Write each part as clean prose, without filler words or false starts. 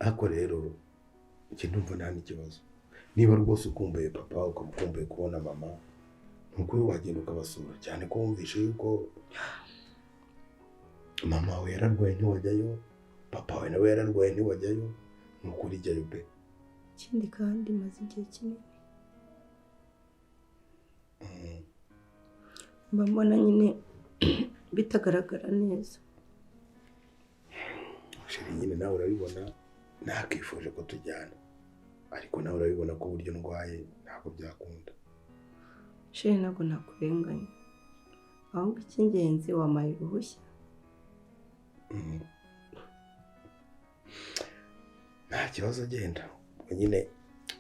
Ariko rero njye ndumva nta n'ikibazo. Niba rwose ukumbuye papa, ukaba ukumbuye kubona mama, nuko wagenda ukabasura, cyane ko wumvishe yuko mama wawe yararwaye ntiwajyayo, papa wawe nawe yararwaye ntiwajyayo, ni ukuri jyayo pe. Ikindi kandi maze igihe kinini mba mbona nyine bitagaragara neza. Chérie, nyine nawe urabibona, nakifuje ko tujyana, ariko nawe urabibona ko uburyo ndwaye ntabwo byakunda. Chérie, ntabwo nakurenganya, ahubwo icy'ingenzi wampaye uruhushya. Nta kibazo, genda. Ubwo nyine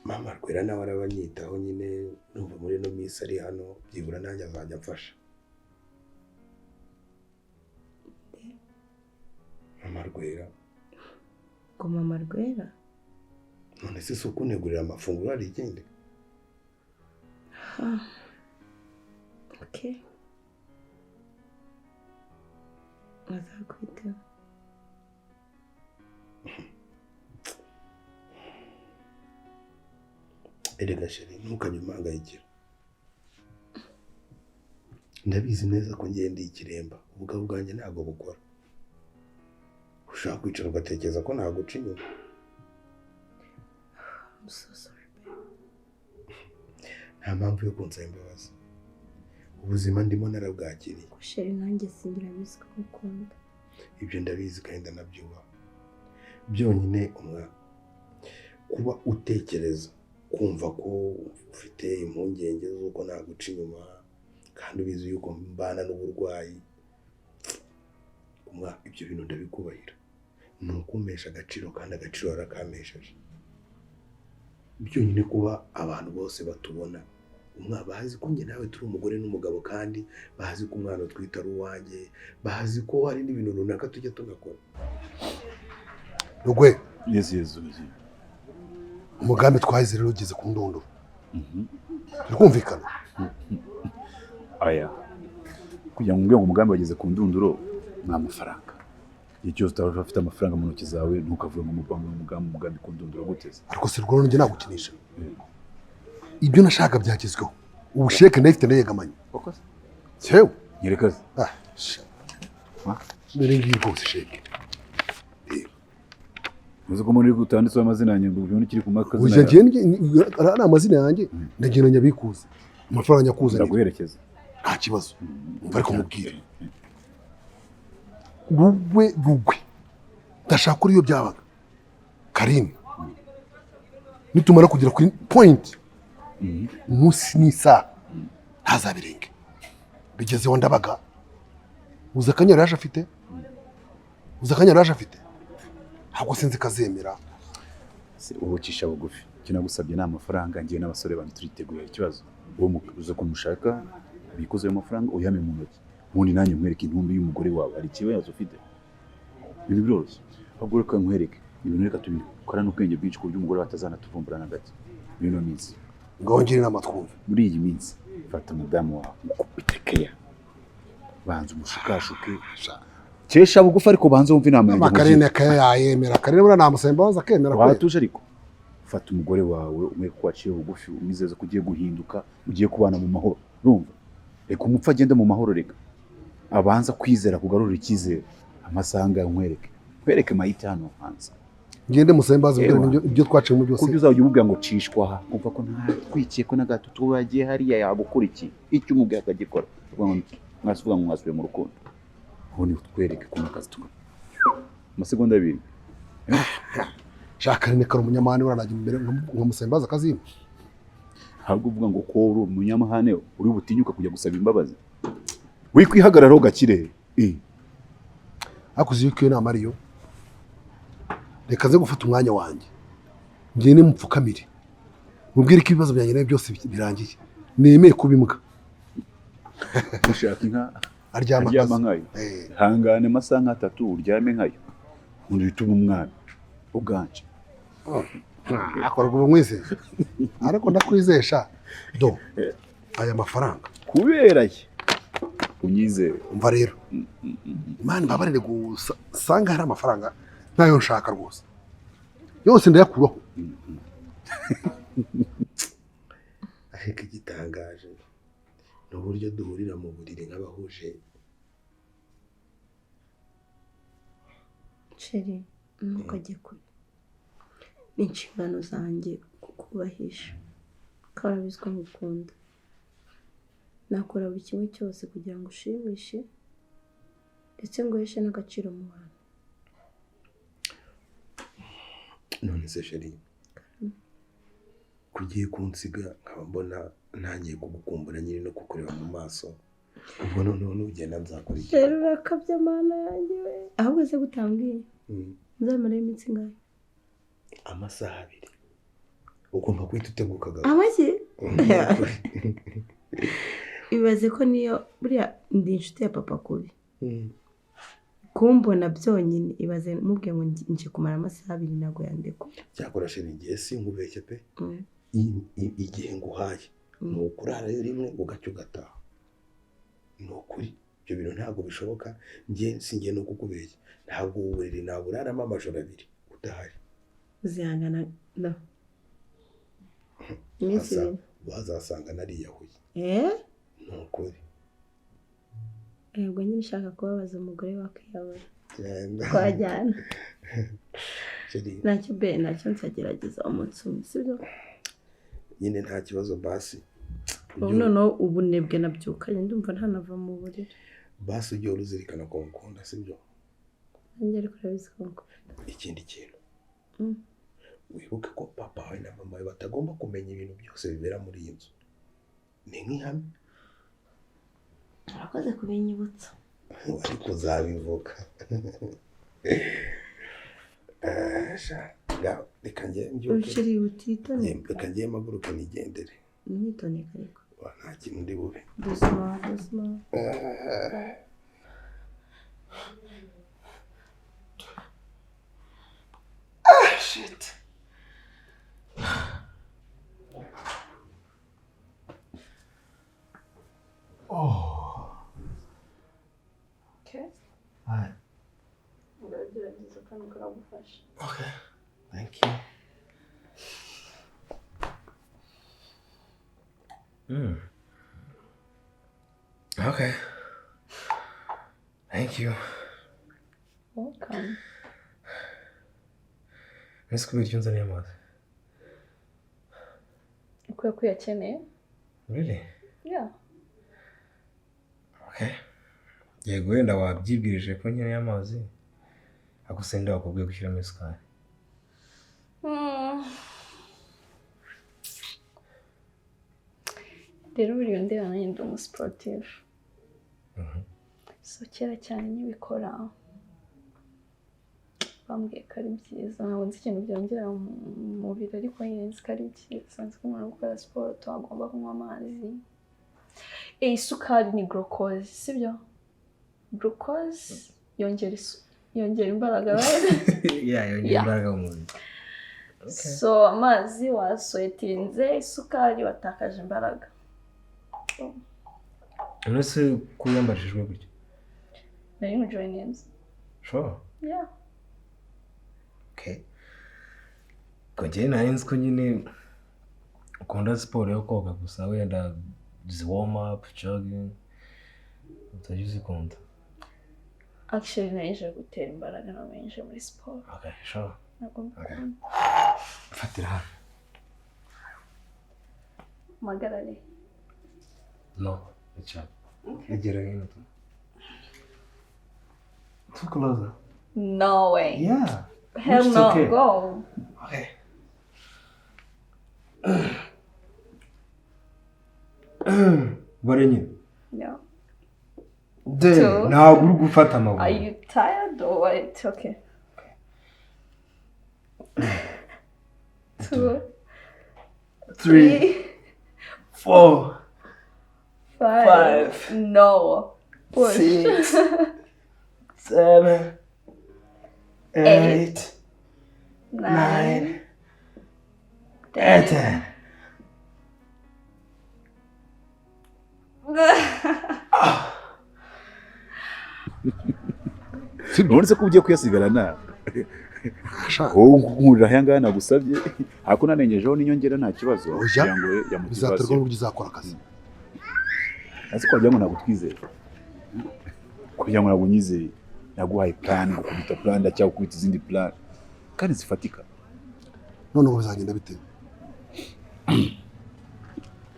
mama Rwera nawe arabanyitaho nyine, numva muri ino minsi ari hano, byibura nanjye azajya amfasha. Mama Rwera. Ngo mama Rwera? None se si ukuntegurira amafunguro hari ikindi? Okay. Azakwitaho. Erega chérie, ntukajye umpangayikira. Ndabizi neza ko ngiye ndi ikiremba, ubugabo bwanjye ntabwo bukora. Ushaka kwicara ugatekereza ko naguca inyuma. I'm so sorry, babe. Nta mpamvu yo kunsaba imbabazi. Ubuzima ndimo narabwakiriye. Chérie, nanjye singirabizi ko ngukunda. Ibyo ndabizi kandi ndanabyubaha. Byonyine umwana kuba utekereza kumva ko ufite impungenge z'uko naguca inyuma kandi ubizi yuko mbana n'uburwayi, ibyo bintu ndabikubahira. Ni ukumpesha agaciro kandi agaciro warakampesheje. Byonyine kuba abantu bose batubona, bazi ko njye nawe turi umugore n'umugabo, kandi bazi ko umwana utwite ari uwanjye, bazi ko hari n'ibintu runaka tujya tunakora. Rugwe. Yes, yes. Umugambi twahize rero ugeze ku ndunduro. Turi kumvikana? Aya. Kugira ngo umugambi wageze ku ndunduro ni amafaranga. Igihe cyose utaba ufite amafaranga mu ntoki zawe ntukavuge ngo umugambi ku ndunduro guteze. Ariko si rwo njye nagukinisha. Ibyo nashaka byagezweho. Ubu sheke ndayifite ndayegamanye. Wakoze? Cyewe. Nyerekaze. Ah. Mbere ngiye rwose sheke. Uzi ko muri gutanditseho amazina yanjye ngo ubone kiri ku makazina. Uje ngiye ari amazina yanjye ndagenda nyabikuza. Amafaranga nyakuzanira. Ndaguherekeza. Nta kibazo. Umva ariko mubwire. Rugwe Rugwe. Ndashaka kuri iyo byabaga. Karine. Nitumara kugera kuri point. Umunsi n'isaha ntazabirenge. Bigezeho ndabaga. Uzi akanyara yaje afite? Uzi akanyara yaje afite? Ntabwo sinzi kazemera. Ubucisha bugufi. Icyo nagusabye ni amafaranga, ngiye n'abasore bantu turiteguye ikibazo. Uwo uza kumushaka bikuze ayo mafaranga uyame mu ntoki. Ubundi nanjye nkwereke intumbi y'umugore wawe, hari ikibazo ufite. Ibintu biroroshye. Ahubwo reka nkwereke ibintu, reka tubikorane ubwenge bwinshi ku buryo umugore wawe atazanatuvumbura na gato. Muri ino minsi. Ngaho ngira inama twumve. Muri iyi minsi fata umudamu wawe mukubite keya. Banza umushukashuke. Cesha bugufi ariko banza wumve inama yanjye. Amakarine akayayemera. Karine buriya namusaba imbabazi akemera. Watuje ariko. Fata umugore wawe umwe ko waciye bugufi, umwizeza ko ugiye guhinduka, ugiye kubana mu mahoro. Urumva? Reka umupfa agende mu mahoro, reka. Abanza kwizera kugarura icyizere. Amasanga nkwereke. Nkwereke mayite hano hanze. Ngende musabe imbabazi mbwira ibyo twaciyemo byose. Kubyo uzajya umubwira ngo cishwa aha, umva ko ntatwikiye ko na gato tubagiye hariya yagukora iki. Icyo umubwira akagikora. Mwasuvuga ngo mwasubiye mu rukundo. Ubundi utwereke ko akazi tukora. Amasegonda abiri. Shaka Karine kari umunyamahane, uranajya imbere nkamusaba imbabazi akazimpa. Ntabwo uvuga ngo ko uri umunyamahane uri butinyuka kujya gusaba imbabazi. Wikwihagararaho gakire. Ariko uzi yuko iyo nama ariyo. Reka nze gufata umwanya wanjye. Ngende mupfukamire. Mubwire ko ibibazo byanjye nawe byose birangiye. Nemeye kuba imbwa. Ushaka inka aryama nkayo. Hangane amasaha nk'atatu uryame nkayo. Undi bituma umwana uganje. Akora ngo mwizeye. Ariko ndakwizesha do aya mafaranga kubera ye unyizere. Umva rero. Imana imbabarire gusa sanga hari amafaranga ntayo nshaka rwose. Yose ndayakuraho. Ariko igitangaje ni uburyo duhurira mu buriri nk'abahuje. Chéri, ntukajye kure. Ni inshingano zanjye kukubahisha. Ko urabizi ko ngukunda. Nakora buri kimwe cyose kugira ngo ushimishe ndetse nguheshe n'agaciro mu bantu. None se chéri, kugiye kunsiga nkaba mbona ntangiye kugukumbura nyine no kukureba mu maso, ubwo noneho nugenda nzakora iki? Chéri, urakabya mana yanjye we. Ahubwo se gutambwiye nzamarayo iminsi ingahe? Amasaha 2. Ugomba guhita uteguka gato. Amaki? Ibaze ko niyo buriya ndi inshuti ya papa kubi. Kumbona byonyine ibaze mubwiye ngo nje kumara amasaha 2 ntabwo yandekwa. Cyakora chéri, ngiye sinkubeshye pe. Igihe nguhaye ni ukurarayo rimwe ugacya ugataha. Ni ukuri ibyo bintu ntabwo bishoboka, njye singiye no kukubeshya, ntabwo uburiri naburaramo amajoro 2 udahari. Uzihangana no iminsi 2 wazasanga nariyahuye. Ni ukuri. Yego nyine ushaka kubabaza umugore wakwiyahura. Twajyana. Ntacyo be, ntacyo nzagerageza umunsi umwe, sibyo? Nyine nta kibazo basi. Ubu noneho ubunebwe nabyukanye ndumva ntanava mu buriri. Basi ujye uruzirikana ko ngukunda, sibyo? Nanjye ariko urabizi ko ngukunda. Ikindi kintu, wibuke ko papa wawe na mama wawe batagomba kumenya ibintu byose bibera muri iyi nzu. Ni nk'ihame. Urakoze kubinyibutsa. Ariko uzabivuga. Reka njye mbyuke. Chéri, utitoneka. Reka njye mpaguruke nigendere. Ntitoneka ariko. Nta kintu ndi bube. Doucement, doucement. Ah, shit. Oh. Okay. All right. Okay. Thank you. Okay. Thank you. Welcome. Ese kubera icyo nzaniye amazi? Ukwiye ko uyakeneye. Really? Yeah. Okay. Yego wenda wabyibwirije ko nkeneye amazi, ariko se nde wakubwiye gushyiramo isukari? Rero buriya ndeba nanjye ndi umusiporutifu. So kera cyane nkibikora bambwiye ko ari byiza, ntabwo nzi ikintu byongera mu mubiri ariko nyine nzi ko ari byiza. Nzi ko umuntu gukora siporo agomba kunywa amazi. Isukari ni glucose, sibyo? Glucose yongera imbaraga, right? Yeah, yongera imbaraga mu mubiri. So amazi wasoyetinze, isukari watakaje imbaraga. None se ko wiyambarishijwe gutya? Nari nkujoyininze. Sure. Yeah. Okay. Njyewe nari nzi ko nyine ukunda siporo yo koga gusa, wenda zi warm up, jogging, utajya uzikunda. Actually nari gutera imbaraga namenye muri siporo. Okay, sure. Ntabwo mbikunda. Fatira hano. Mpagarare. No, icara. Egera hino tu. Too closer. No way. Yeah. Hell no, okay. Go. Okay. Bare nyine. No. De, ntabwo uri gufata amaguru. Are you tired or what? Okay. 2, 3, 4, 5. No. Push. 6, 7, 8, 9, 10. Urabona ko ugiye kuyasigarana Wowe nkurira aya ngaya nagusabye, ariko narengejeho n'inyongera nta kibazo, kugira ngo ya Bizaterwa motivation. n'uburyo uzakora akazi. Ese ko wagira ngo ntabwo twizeye, kugira ngo ntabwo unyizeye? Naguhaye plan, gukubita plan, ndacyagukubita izindi plan kandi zifatika. Noneho bizagenda bite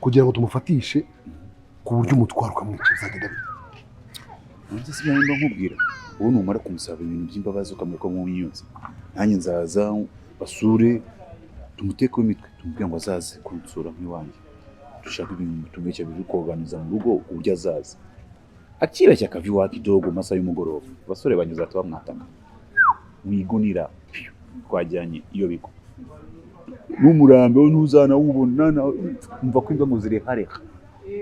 kugira ngo tumufatishe ku buryo umutwaro ukamwica? Bizagenda bite? Nonese si byo nkubwira? Ubu numara kumusaba ibintu by'imbabazi, ukamwereka ko mwiyunze, nanjye nzaza basure, tumuteke imitwe, tumubwire ngo azaze kunsura nk'iwanjye, dushaka ibintu tumweke biri koganiza mu rugo, ku buryo azaza akibeshya akava iwacu idogo mu masaha y'umugoroba, abasore banyuze bamwataka mu igunira, twajyanye iyo bigo n'umurambo we ntuzanawubona, umva ko imbwa ngo zirehareha,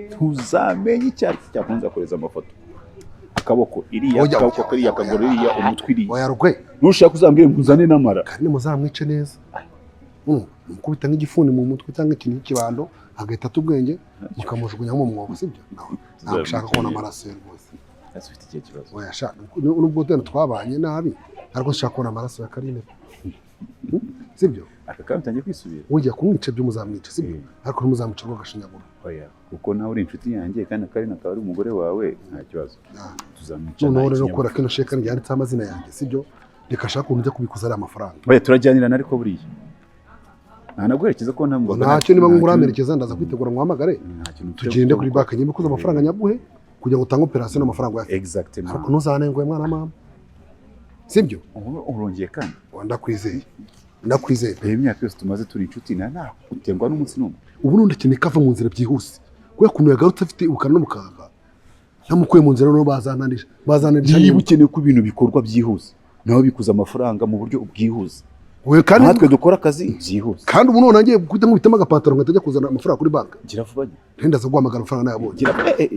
ntuzamenye icyatsi cyakunze kohereza amafoto, akaboko iriya, Oya, akaboko oya, kariya, oya, akaguru iriya, umutwe iriya. Oya rwe. Nushaka uzambwire ngo uzane n'amara. Kandi muzamwice neza, mukubita nk'igifuni mu mutwe cyangwa ikintu cy'ikibando, agahita ata ubwenge, mukamujugunya mu mwobo, sibyo? Ntabwo ushaka kubona amaraso ye rwose. Ese ufite ikihe kibazo? Oya sha, nubwo tena twabanye nabi, ariko nshaka kubona amaraso ya Karine, sibyo? Aka kanya utangiye kwisubira. Wongeye kumwica byo muzamwica, sibyo? Ariko ntimuzamwica rw'agashinyaguro. Oya, kuko nawe uri inshuti yanjye kandi Karine akaba ari umugore wawe, nta kibazo, tuzamwica. Noneho Nta rero kora kinyabupfura. kino sheka ryanditseho amazina yanjye, sibyo? Reka shaka ukuntu ujya kubikuza ariya mafaranga. Oya, turajyanirana, ariko buriya nta naguherekeza ko nta Ntacyo, niba nguramperekeza ndaza kwitegura nguhamagare, Nta kintu mfite tugende kuri gukora. banki nyine amafaranga nyaguhe kugira ngo utange operasiyo n'amafaranga uyafite. Exactement. Ariko ntuzanenguhe mwana mama, sibyo? Ubu urongeye kandi. Ndakwizeye, ndakwizeye pe. Reba imyaka yose tumaze turi inshuti, nta nagutenguha n'umunsi n'umwe. Ubu nundi akeneye ko ava mu nzira byihuse, kubera ukuntu yagarutse afite ubukana n'umukaka, ntamukuye mu nzira noneho bazananisha, bazananisha. Niba ukeneye ko ibintu bikorwa byihuse, nawe bikuza amafaranga mu buryo bwihuse, We kandi natwe dukora akazi byihuse. Kandi ubu none ngiye guhita nkubitamo agapantaro nkahita njya kuzana amafaranga kuri banki. Gira vuba. Ntendaza guhamagara amafaranga nayabonye. Gira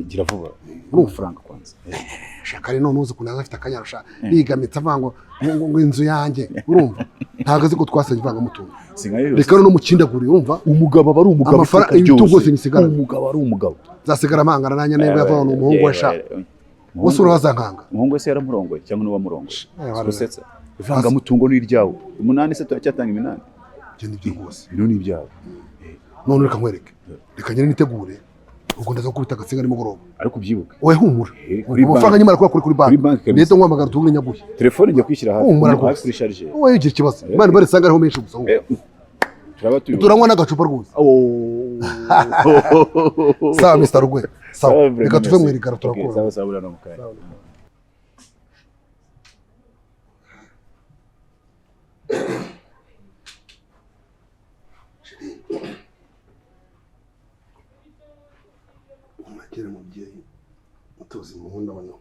gira vuba amafaranga kwanza. Shaka rero none uzi ukuntu aza afite akanyarusha yigamitse avuga ngo inzu yanjye, urumva ntabwo azi ko twasenye ivangamutungo. Sinkayo. Reka rero mukindagure, urumva? Umugabo aba ari umugabo Amafaranga iteka ibitugu ryose. rwose nisigarane. Umugabo ari umugabo. Nzasigara mpangana nanjye niba yavuga ngo ni umuhungu wa sha wose urazankanga. Umuhungu wese yaramurongoye cyangwa n'uwamurongoye? Eh, Gusetsa, ivangamutungo ni iryawe, umunani se turacyatanga iminani? Ibyo ni byo rwose. Ibintu ni ibyawe. None reka nkwereke, reka nyine nitegure, ubwo ndaza gukubita agatsinga nimugoroba. Ariko ubyibuke. Wowe humura. Eh, kuri Amafaranga banki. nyamara kuri Kuri banki banki kabisa. ndetse nguhamagara tubure nyaguhe. Telefone njya kwishyira hafi. Humura Hafi rwose. kuri chargeur. Wowe ugira ikibazo, Imana ibare isanga ariho menshi gusa wowe. Turaba tubibona. Turanywa n'agacupa rwose. Oh. Sawa Mr. Rugwe, sawa. Sawa, Reka tuve merci. mu irigara Okay, turakura. sawa sawa, buriya no mu kanya. Umakere mubyeyi utuzi muhunda bano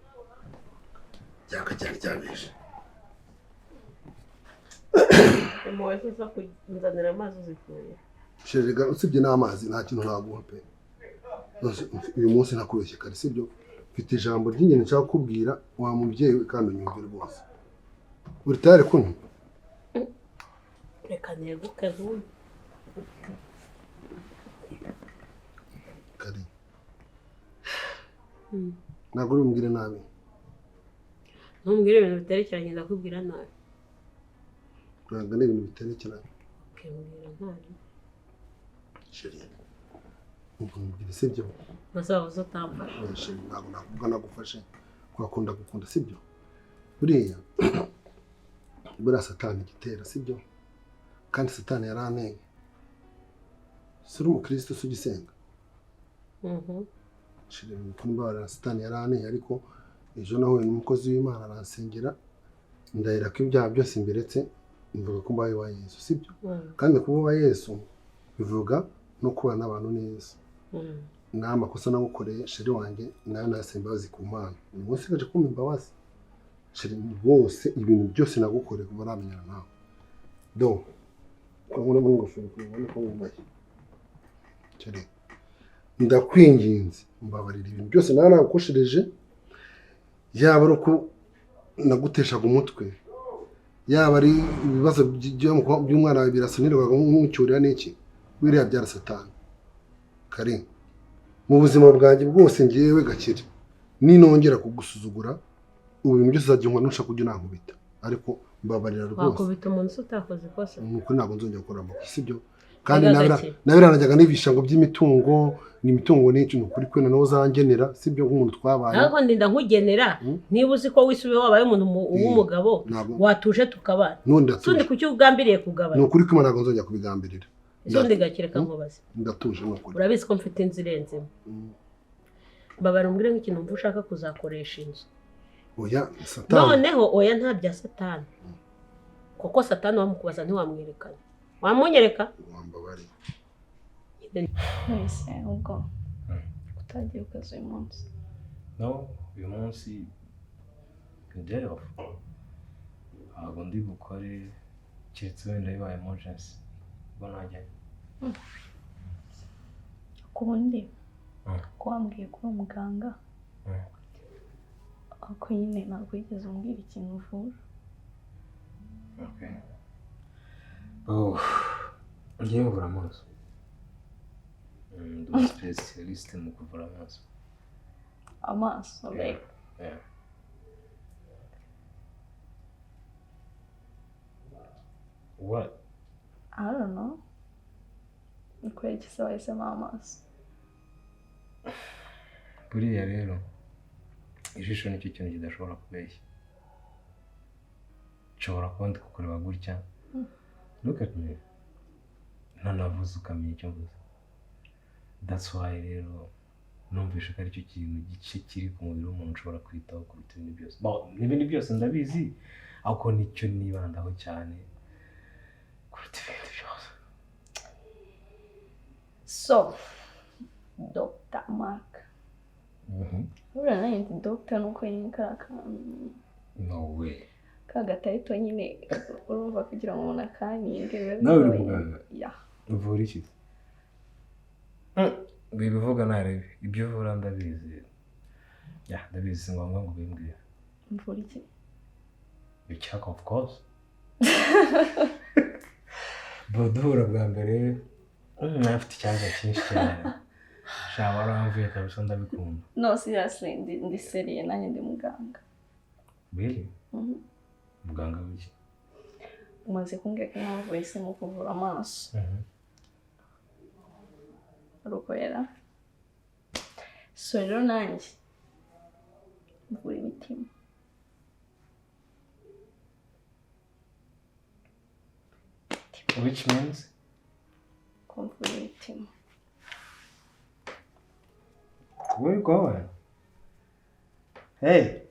cyaka cyari cyabishe. Impuhwe zo kunzanira amazi uzikuye? Sherega, usibye n'amazi nta kintu naguha pe. Nonse, uyu munsi nakubeshye kare, sibyo? Mfite ijambo ry'ingenzi nshaka kukubwira wa mubyeyi we, kandi unyumve rwose. Uri tayari kunywa? Reka neguke nkumve. Kare, ntabwo uri bumbwire nabi? Ntumbwire ibintu biterekeranye, ndakubwira nabi. Ntabwo ari ibintu biterekeranye. Ukambwira nabi. Sheri, nkubwire, sibyo? Maze waba uzi utamfasha. Oya, sheri, ntabwo nakuvuga nagufashe kubera ko ndagukunda, sibyo? Buriya satani igitera, sibyo? Kandi satani yarantenye. Si uri umukristo? Si ugisenga? Sheri, mbabarira, satani yaranteye, ariko ejo nahuye n'umukozi w'Imana aransengera, ndahira ko ibyaha byose mbiretse, mvuga ko mbaye uwa Yesu, sibyo? Kandi kuba uwa Yesu bivuga no kubana n'abantu neza. Nta makosa nagukoreye sheri wanjye, nayo nasaba imbabazi ku Mana. Uyu munsi gaje kumpa imbabazi sheri rwose, ibintu byose nagukoreye kuva namenyana nawe. Do urabona muri ingofero ubona ko wumbaye. Sheri, ndakwinginze, mbabarira ibintu byose nawe nagukoshereje, yaba ari uko naguteshaga umutwe, yaba ari ibibazo by'umwana wawe birasanirwaga nk'umucyurira n'iki, biriya byara satani. Kare, mu buzima bwanjye bwose ngewe Gakire, ninongera kugusuzugura, ubu ibintu byose uzajya unkora nushaka ujya unankubita, ariko Mbabarira rwose. Wakubita umuntu se utakoze ikosa? Ni ukuri ntabwo nzongera gukora amakosa, sibyo? Kandi nabiranaga n'ibisha ngo by'imitungo, ni imitungo n'icyo, ni ukuri kwe noneho uzangenera, sibyo, nk'umuntu twabaye. Ntabwo ndinda nkugenera, niba uzi ko wisubiye wabaye umuntu w'umugabo watuje tukabana. Sundi kuki ugambiriye kugabana? Ni ukuri ko ntabwo nzongera kubigambirira. Sundi gakireka nkubaze. Ndatuje ni ukuri. Urabizi ko mfite inzu irenze imwe. Mbabara umbwire nk'ikintu mva ushaka kuzakoresha inzu. Oya, satani. Noneho oya nta bya satani. Kuko satani wamukubaza ntiwamwerekana. Wamunyereka? Wambabariye. Nonese ubwo utagiye ukaza uyu munsi? No, uyu munsi ni day off. Ntabwo ndi bukore keretse wenda bibaye emergency. Ubwo najyayo. Ku wundi ko wambwiye ko uri umuganga, ariko nyine ntabwo wigeze umbwira ikintu uvura. Okay. Oh, ngiye mvura amaso. Ndi umu specialist mu kuvura amaso. Amaso, like. Yeah. What? I don't know. Ni kubera iki se wahisemo amaso? Buriya rero ijisho nicyo kintu kidashobora kubeshya. Nshobora kuba ndi kukureba gutya. Look at me. Ntanavuze ukamenya icyo mvuze. That's why rero numvishe ko aricyo kintu gice kiri ku mubiri w'umuntu ushobora kwitaho kuruta ibindi byose. N'ibindi byose ndabizi, ariko nicyo nibandaho cyane kuruta ibindi byose. So, Dr. Mark. Buriya nanjye ndi doctor nuko nyine kariya kantu. No way. Ka gatarito nyine urumva kugira ngo umuntu akankinge biba Nawe uri bigoye. muganga? Yeah. Uvura iki? Wibivuga narebe ibyo uvura ndabizi. Yeah, ndabizi si ngombwa ngo ubimbwire. Mvura iki? You check of course. Duhura bwa mbere afite ikibazo cyinshi cyane. Sha waramvuye kabisa ndabikunda. No, seriously, ndi seriye nanjye ndi muganga. Really? Muganga w'iki? Umaze kumbwira ko impamvu wahisemo kuvura amaso. Urukorera. So rero nanjye mvura imitima. Which means? Ko mvura imitima. Where you going? Hey!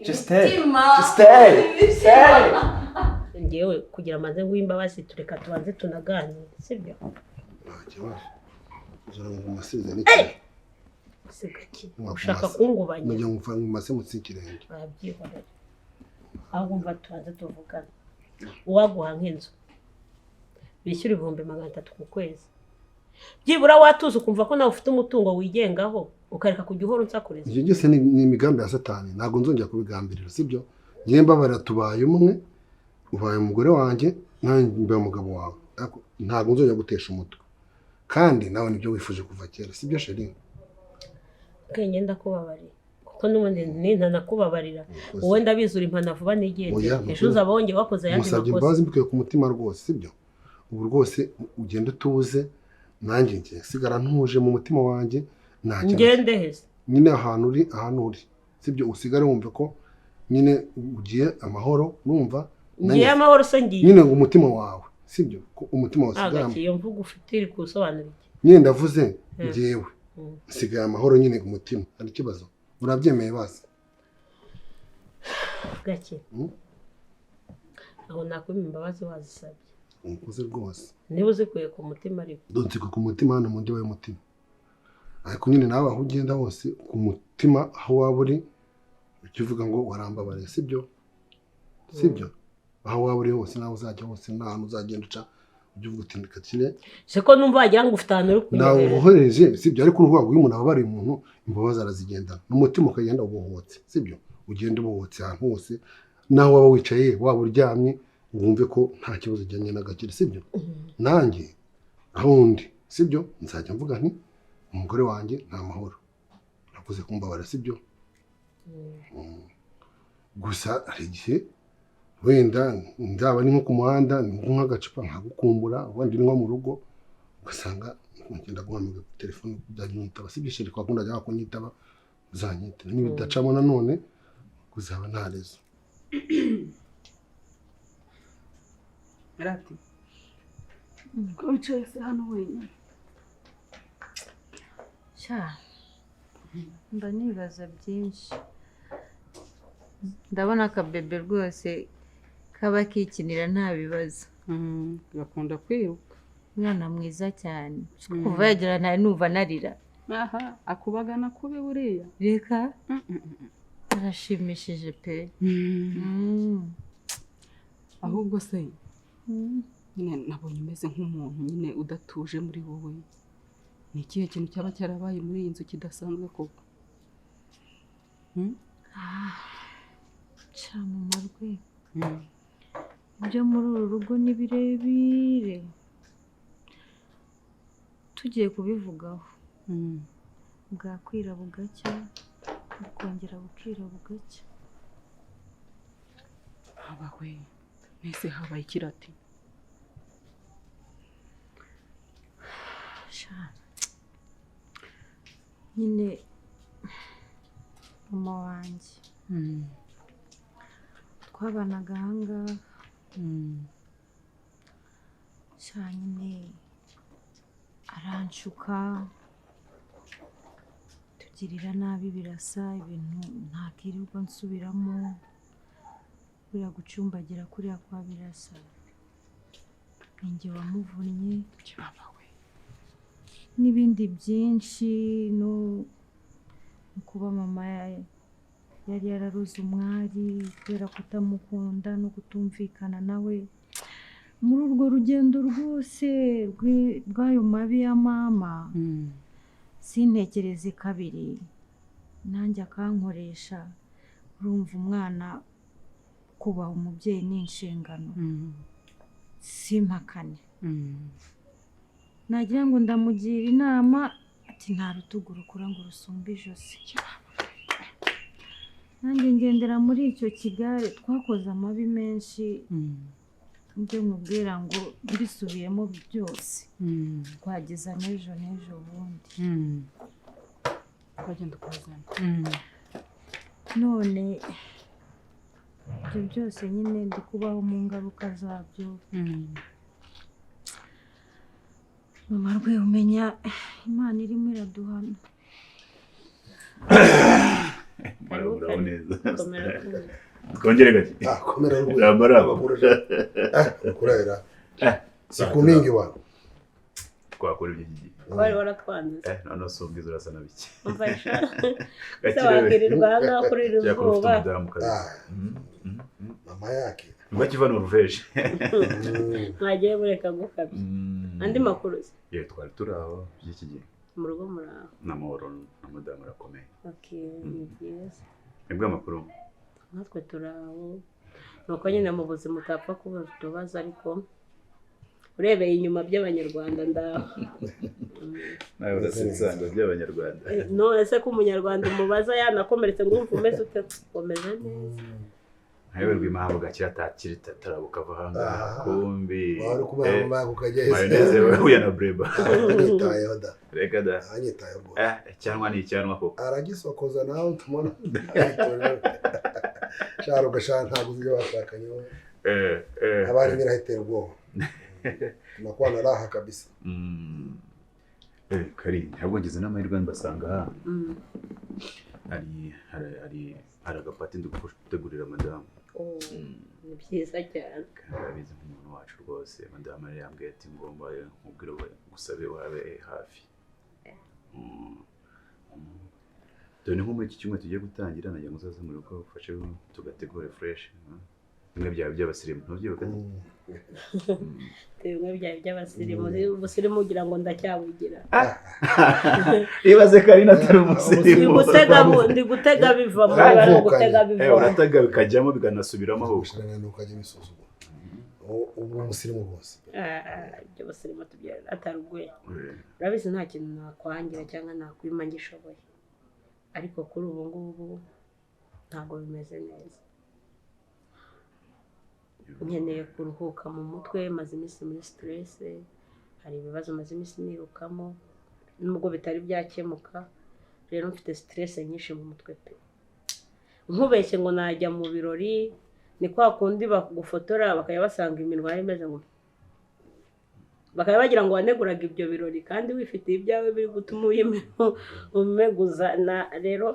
Just stay! Imitima! Just stay! Stay! Ngewe kugira amaze nguhe imbabazi tureka tubanze tunaganire, sibyo? Nta kibazo. Uzora ngo umasize n'ikirenge. Sigaki. Ushaka kungubanya. Mujya ngumase mutsi ikirenge. Arabyihorera. Aho umva tubanze tuvugana. Uwaguha nk'inzu bishyura 300,000 ku kwezi. Byibura watuza ukumva ko nawe ufite umutungo wigengaho ukareka kujya uhora unsakuriza. Ibyo byose ni imigambi ya satani, ntabwo nzongera kubigambirira, sibyo? Ngiye mbabarira tubaye umwe, ubaye umugore wanjye nanjye mbaye umugabo wawe. Ntabwo nzongera gutesha umutwe. Kandi nawe nibyo wifuje kuva kera, sibyo chérie? Ubwenge ndakubabarira. Kuko n'ubundi ntanakubabarira. Wowe ndabizura impana vuba nigende. Ejo uzaba wongeye wakoze ayandi makosa. Musabye imbabazi mbikuye ku mutima rwose, sibyo? Ubu rwose ugende utuze, nanjye ngiye sigara ntuje mu mutima wanjye. Ngende heza nyine ahantu uri, sibyo? Usigare wumve ko nyine ugiye amahoro, numva ngiye amahoro se ngiye nyine umutima wawe, sibyo? Ko umutima wawe usigara. Iyo mvugo ufite iri kusobanura iki? Nyine ndavuze ngewe nsigaye amahoro nyine ku mutima, hari ikibazo? Urabyemeye basi? Gake. Aho nakwima imbabazi wazisabye. Umukoze rwose. Niba uzikuye ku mutima ariko. Ndonzikuye ku mutima hano mu ndiba y'umutima. Ariko nyine nawe aho ugenda hose ku mutima aho waba uri ukivuga ngo warambabariye, sibyo? Sibyo? Aho waba uri hose nawe uzajya hose nta hantu uzagenda uca ujya uvuga uti ndikakire. Siko numva wagira ngo ufite ahantu uri kunyerera. Nawe uhoreje, sibyo? Ariko uruvuga ngo iyo umuntu ababariye umuntu imbabazi arazigendana. N'umutima ukagenda ubohotse, sibyo? Ugenda ubohotse ahantu hose naho waba wicaye waba uryamye wumve ko nta kibazo ujyanye n'agakire, sibyo? Nanjye aho ndi, sibyo? Nzajya mvuga nti umugore wanjye nta mahoro nakoze kumbabara, sibyo? Gusa hari igihe Wenda nzaba ni nko ku muhanda nk'agacupa nkagukumbura, wenda uri nko mu rugo ugasanga ngenda guhamagara kuri telefone uzanyitaba. Sibyo chéri? Kwa kundi ajya kunyitaba, uzanyita. Nibidacamo nanone kuzaba nta rezo. Rati ko wicaye se hano wenyine? Sha, mba nibaza byinshi. Ndabona akabebe rwose kaba kikinira nta bibazo. Gakunda kwiruka. Umwana mwiza cyane. Kuva yagera ntari numva narira. Aha akubagana kube buriya. Reka arashimishije pe. Ahubwo se nyine nabonye umeze nk'umuntu nyine udatuje muri wowe. Ni ikihe kintu cyaba cyarabaye muri iyi nzu kidasanzwe koko? Ca mu marwe. Ibyo muri uru rugo ni birebire, tugiye kubivugaho bwakwira bugacya, bukongera bukira bugacya. Habawe nese habaye ikirati? Sha nyine mama wanjye twabanaga ahangaha. Sha nyine aranshuka, tugirira nabi, birasa ibintu ntakirirwa nsubiramo. Buriya gucumbagira kuriya kwa Birasa ninjye wamuvunnye, n'ibindi byinshi. No kuba mama yari yararuze umwari kubera kutamukunda no kutumvikana nawe muri urwo rugendo rwose rw'ayo mabi ya mama. Sintekereze kabiri, nanjye akankoresha. Urumva umwana kubaha umubyeyi ni inshingano, simpakane. Nagira ngo ndamugira inama ati nta rutugu rukura ngo rusumbe ijosi. Nanjye ngendera muri icyo kigare. Twakoze amabi menshi, njye nkubwira ngo mbisubiyemo byose twageza n'ejo n'ejo bundi. Twagenda ukazana. None ibyo byose nyine ndi kubaho mu ngaruka zabyo. Mama rwe, umenya Imana irimo iraduhana. Muraho neza. Twongere gake. Komera rwe. Ramba. Kurera. Siku mingi bwana. Twakora ibyo gihe. Wari waratwanze. None se ubwiza urasa na bike. Umva sha. Wakirirwa ahangaha kuri iri zuba. Mama yake. Rwakiva Norvège. Mwagiye mureka gukabya. Andi makuru se? Ye twari turi aho by'iki gihe. Mu rugo muri aho. N'amahoro na madamu arakomeye. Okay, ni byiza. Nibwo amakuru. Natwe turi aho. Nuko nyine mu buzima utapfa kubaza utubazo, ariko urebeye inyuma by'abanyarwanda ndaho. Nawe urasetsa ngo by'abanyarwanda. None se ko umunyarwanda umubaza yanakomeretse ngo urumva umeze ute? Umeze neza. Nkayoberwa impamvu gakira atakiri tatarabuka ava ahangaha. Kumbi. Wari kumara mama ukajya hese. Mayoneze wehuye na Breba. Anyitayeho da. Reka da. Anyitayeho rwose. Cyangwa ni icyanwa koko. Aragisokoza nawe tumona. Sharo gashana ntabwo uzi ibyo bashakanye. Abari nyirahitera ubwoba. Tunakuwa na raha kabisa. Kari, ntabwo ngize n'amahirwe mbasanga aha. Hari agapati ndi gutegurira madamu. Ni byiza cyane. Kandi arabizi nk'umuntu wacu rwose. Madamu yari yambwiye ati ngomba nkubwire ngusabe wabe hafi. Dore ni nko muri iki cyumweru tugiye gutangira, nagira ngo uzaze mu rugo ufashe tugategure fresh. Bimwe byaba by'abasirimu, ntubyibuka? Bimwe byaba by'abasirimu, ubusirimu ugira ngo ndacyabugira. Ibaze Karina atari umusirimu. Ndi gutega bivamo, bari gutega bivamo. Uratega bikajyamo bikanasubiramo ahubwo. Ukajya bisuzugura. Ubu umusirimu rwose. Ibyo basirimu tubyara ataruguye. Urabizi nta kintu nakwangira cyangwa nakwima ngishoboye. Ariko kuri ubu ngubu ntabwo bimeze neza. Nkeneye kuruhuka mu mutwe, maze iminsi muri stress, hari ibibazo maze iminsi nirukamo nubwo bitari byakemuka. Rero mfite stress nyinshi mu mutwe pe. Nkubeshye ngo najya mu birori, ni kwa kundi bagufotora bakajya basanga iminwa yawe imeze ngo, bakaba bagira ngo waneguraga ibyo birori kandi wifitiye ibyawe biri gutuma umeguza. Na rero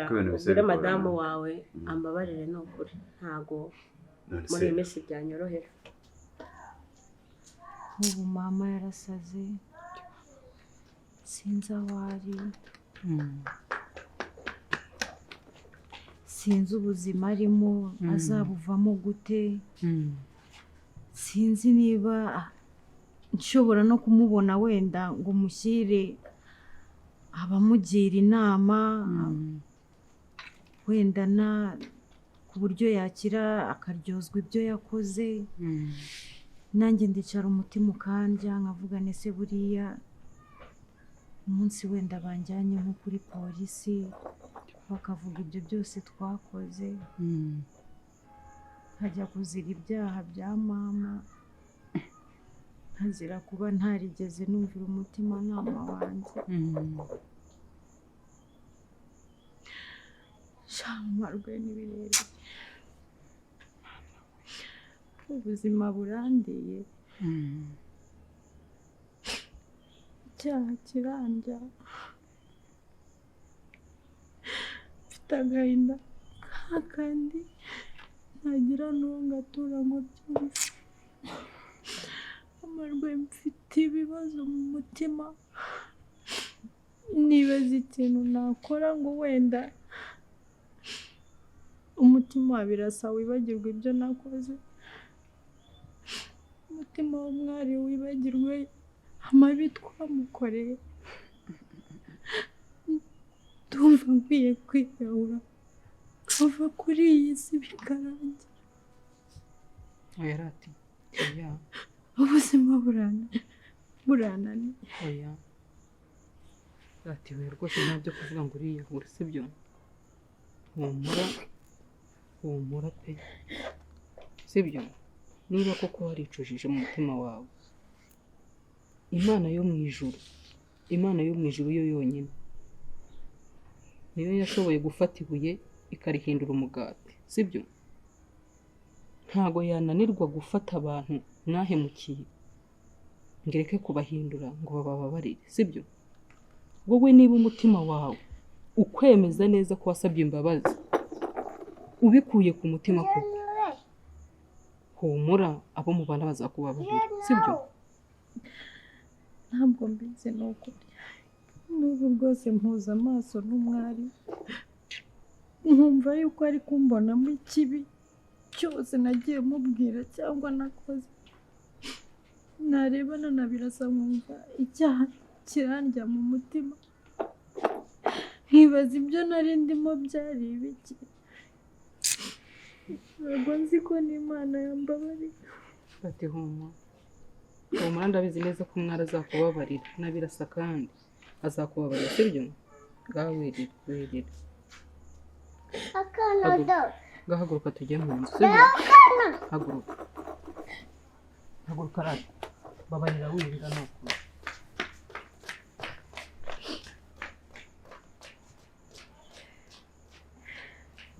Ko ibintu bisa ubwire bigorana. Madamu wawe ambabarire, ni ukuri ntago None muri se iyi minsi byanyorohera. Ubu mama yarasaze, sinzi aho ari, sinzi ubuzima arimo, azabuvamo gute, sinzi niba nshobora no kumubona wenda ngo mushyire abamugira inama, wenda na ku buryo yakira akaryozwa ibyo yakoze. Nanjye ndicara umutima ukandya, nkavuga nese buriya umunsi wenda banjyanye nko kuri polisi bakavuga ibyo byose twakoze, nkajya kuzira ibyaha bya mama, nkazira kuba ntarigeze numvira umutimanama wanjye. Sha marwe ni birebire, ubuzima burandiye, icyaha kirandya, mfite agahinda kandi ntagira n'uwo ngatura ngo byumve. Amarwe, mfite ibibazo mu mutima, nibaza ikintu nakora ngo wenda umutima wa Birasa wibagirwe ibyo nakoze, umutima w'umwari wibagirwe amabi twamukoreye. Ndumva nkwiye kwiyahura nkava kuri iyi si bikarangira. Oya rati, oya. Ubuzima burananiye. Oya rati, oya rwose, nta byo kuvuga ngo uriyahura, sibyo? Humura, humura pe, sibyo? Niba koko waricujije mu mutima wawe, Imana yo mu ijuru, Imana yo mu ijuru yo yonyine niyo yashoboye gufata ibuye ikarihindura umugati, sibyo? Ntago yananirwa gufata abantu mwahemukiye ngo ireke kubahindura ngo babababarire, sibyo? Wowe niba umutima wawe ukwemeza neza ko wasabye imbabazi ubikuye ku mutima koko, humura, abo mubana bazakubabarira, sibyo? Ntabwo mbizi, ni ukuri. N'ubu rwose mpuza amaso n'umwari nkumva yuko ari kumbonamo ikibi cyose nagiye mubwira cyangwa nakoze. Narebana na Birasa nkumva icyaha kirandya mu mutima, nkibaza ibyo nari ndimo byari ibiki. Ntabwo nzi ko n'Imana yambabarira. Ati humura, humura, ndabizi neza ko umwari azakubabarira na Birasa kandi azakubabarira, sibyo? Ngaho wirira, wirira. Ngaho haguruka tujye mu nzu, sibyo? Haguruka, haguruka rati, babarira wirira, ni ukuri.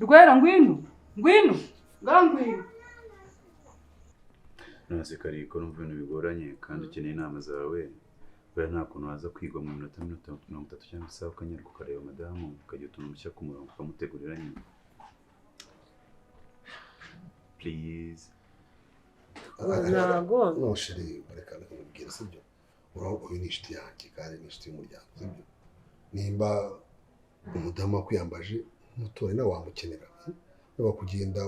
Rwera, ngwino, ngwino, ngaho ngwino. None se kari ko numva ibintu bigoranye kandi ukeneye inama zawe, buriya nta kuntu waza kwigwa mu minota 30 cyangwa isaha, ukanyaruka ukareba madamu, ukagira utuntu mushyira ku murongo ukamutegurira nyine, please? Ntago. No chérie, reka nkubwire, sibyo? Uraho, uyu ni inshuti yanjye kandi ni inshuti y'umuryango, sibyo? Nimba umudamu wakwiyambaje nk'umuturanyi, nawe wamukenera, niba kugenda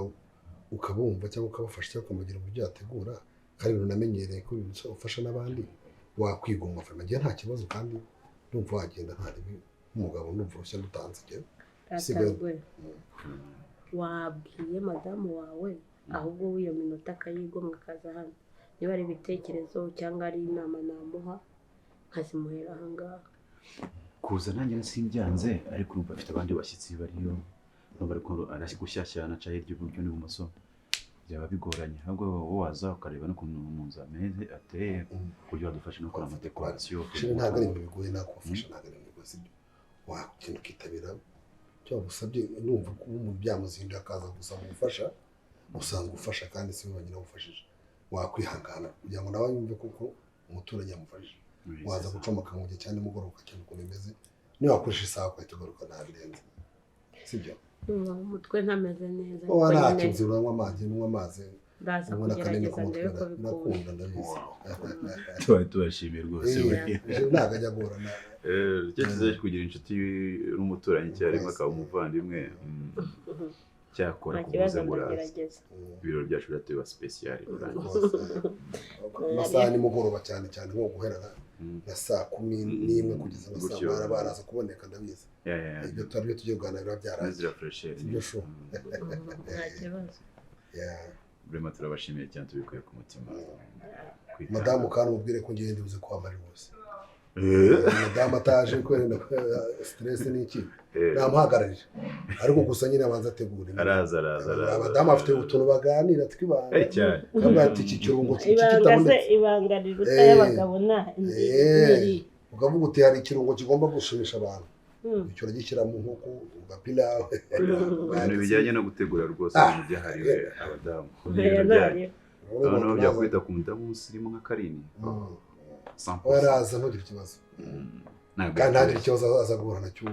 ukabumva cyangwa ukabafasha cyangwa ukamugira uburyo yategura, kandi ibintu namenyereye ko ufasha n'abandi, wakwigomwa amafaranga, njye nta kibazo, kandi ndumva wagenda nta ribi nk'umugabo, ndumva uruhushya rutanze njyewe. Rata rwe, wabwiye madamu wawe ahubwo w'iyo minota akayigomwa akaza hano, niba ari ibitekerezo cyangwa ari inama namuha nkazimuhera aha ngaha. Kuza nanjye simbyanze, ariko urumva afite abandi bashyitsi bariyo, urumva ariko aragushyashyana aca hirya iburyo n'ibumoso. Byaba bigoranye, ahubwo wowe waza ukareba n'ukuntu mu nzu ameze ateye, ku buryo wadufasha no gukora amadécoration. Chéri, ntabwo ari ibintu bigoye, nakubafasha, ntabwo ari ibintu bigoye, sibyo? Wakugenda ukitabira icyo bagusabye. Numva ko umuntu byamuzinduye akaza gusaba ubufasha, usanzwe ufasha kandi si we wenyine wagufashije, wakwihangana kugira ngo nawe yumve kuko umuturanyi yamufashije. Waza gucomoka mu gihe cya nimugoroba ukagenda ukuntu bimeze, niba wakoresha isaha ugahita ugaruka, ntabirenze, sibyo? Numva mu mutwe ntameze neza. Wowe ariko ntacyo nyine uranywa amazi, unywa amazi. Ndaza Ubona akanini kugerageza k'umutwe ndebe ko bikunda. Birakunda, ndabizi. Tuba tubashimiye rwose. Eh, ntabwo ajya agorana. Icyo cyiza cyo kugira inshuti n'umuturanyi icyarimwe akaba umuvandimwe. Cyakora Nta kuvuze kibazo, ngo uraza, ndagerageza. Ibirori byacu biratuba spécial rurangiza. Amasaha ya nimugoroba, cyane cyane nko guhera nka saa 11 kugeza nka saa Gutyo. 8 baraza kuboneka, ndabizi. Yeah. Ibyo tuba byo tugiye kuganira biba byarangiye. Zira fraîcheur. Sibyo shu? Nta kibazo. Yeah. Vraiment turabashimiye cyane tubikuye ku mutima. Kwitanga. Madamu kandi umubwire ko ngiye ndibuze kwambara rwose. Madamu ataje kubera stress n'iki, namuhagararira, ariko gusa nyine abanza ategura. Araza, araza, araza. Abadamu bafite utuntu baganira tw'ibanga. Cyane. Kavuga ati iki kirungo iki Ibanga se kitabonetse. Ibanga riruta y'abagabo na Eh, ukavuga uti hari ikirungo kigomba gushimisha abantu, icyo uragishyira mu nkoko ugapila. Ibintu bijyanye no gutegura rwose, Ah. ibintu byahariwe abadamu. Oya, Ibintu byanyu. ntaryo. Noneho byakwita ku mudamu w'umusirimu nka Karini. 100%. Araza, ntugire ikibazo. Ntabwo Kandi ntagire ikibazo aza guhura nacyo.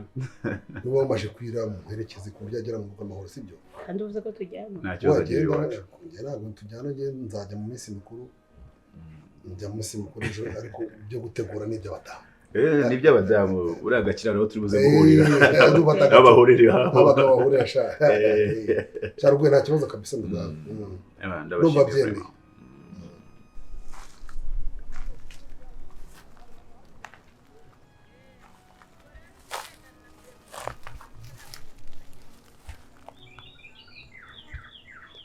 Niba wamaze kwira, muherekeze ku buryo agera mu rugo amahoro, sibyo? Kandi uvuze ko tujyana. Nta kibazo agira Wagenda, iwacu. njye ntabwo tujyana, njye nzajya mu minsi mikuru, njya mu minsi mikuru ejo, ariko ibyo gutegura ni iby'abadamu. Eh, ni iby'abadamu. Uriya gakiraro aho turi buze guhurira. Eh, Aho bahurira. aho abagabo bahurira sha. Eh. Sha rwe, nta kibazo kabisa, ndabona ndabashimiye ndumva byemeye. vraiment.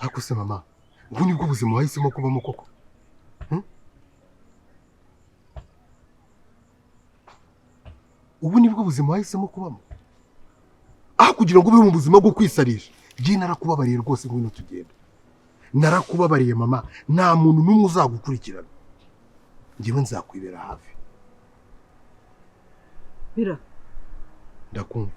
Ariko se mama, ubu nibwo buzima wahisemo kubamo koko? Hmm? Ubu nibwo buzima wahisemo kubamo aho kugira ngo ube mu buzima bwo kwisarisha? Njye narakubabariye rwose, ngwino tugenda. Narakubabariye mama, nta muntu n'umwe uzagukurikirana, njyewe nzakwibera hafi. Bira. Ndakumva.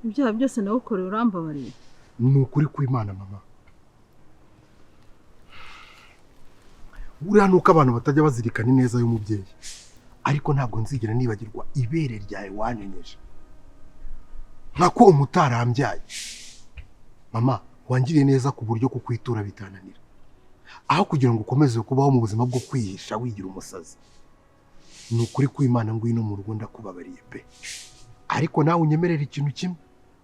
Ibyaha byose nawukoreye urambabariye? Ni ukuri kw'Imana mama, buriya nuko abantu batajya bazirikana ineza y'umubyeyi, ariko ntabwo nzigera nibagirwa ibere ryawe wanyenyeje nka ko umutarambyaye. Mama, wangiriye neza ku buryo kukwitura bitananira. Aho kugira ngo ukomeze kubaho mu buzima bwo kwihisha wigira umusazi, ni ukuri kw'Imana, ngwino mu rugo, ndakubabariye pe. Ariko nawe unyemerere ikintu kimwe,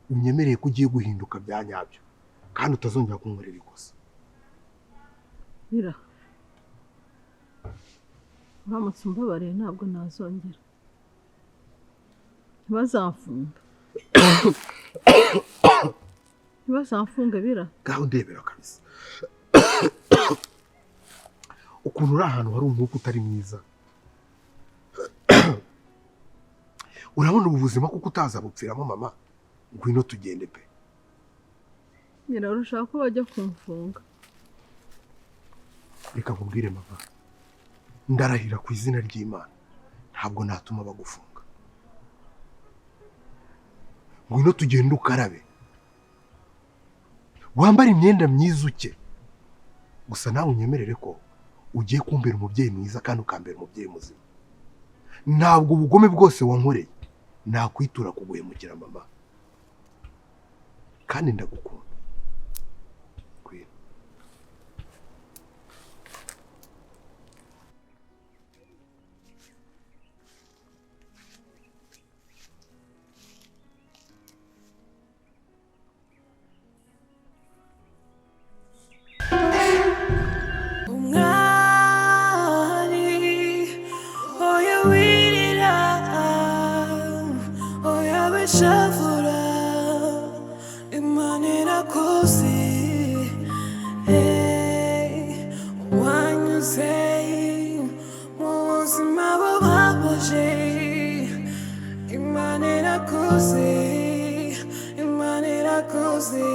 unyemereye ko ugiye guhinduka bya nyabyo kandi utazongera kunkorera ikosa. Bira, uramutse umbabariye ntabwo nazongera, ntibazamfunga, ntibazamfunge Bira. Ngaho ndebera kabisa ukuntu uri ahantu hari umwuka utari mwiza. Urabona ubu buzima kuko utazabupfiramo mama, ngwino tugende pe. Bira, urashaka ko bajya kumfunga? Reka nkubwire mama, ndarahira ku izina ry'Imana, ntabwo natuma bagufunga. Ngwino tugende, ukarabe, wambare imyenda myiza uke. Gusa nawe unyemerere ko ugiye kumbera umubyeyi mwiza kandi ukambera umubyeyi muzima. Ntabwo ubugome bwose wankoreye nakwitura kuguhemukira mama, kandi ndagukunda. Ngwino. Umwari, oya wirira, oya wishavura, Imana irakuzi. Hey, wanyuze mu buzima bubabaje, Imana irakuzi, Imana irakuzi.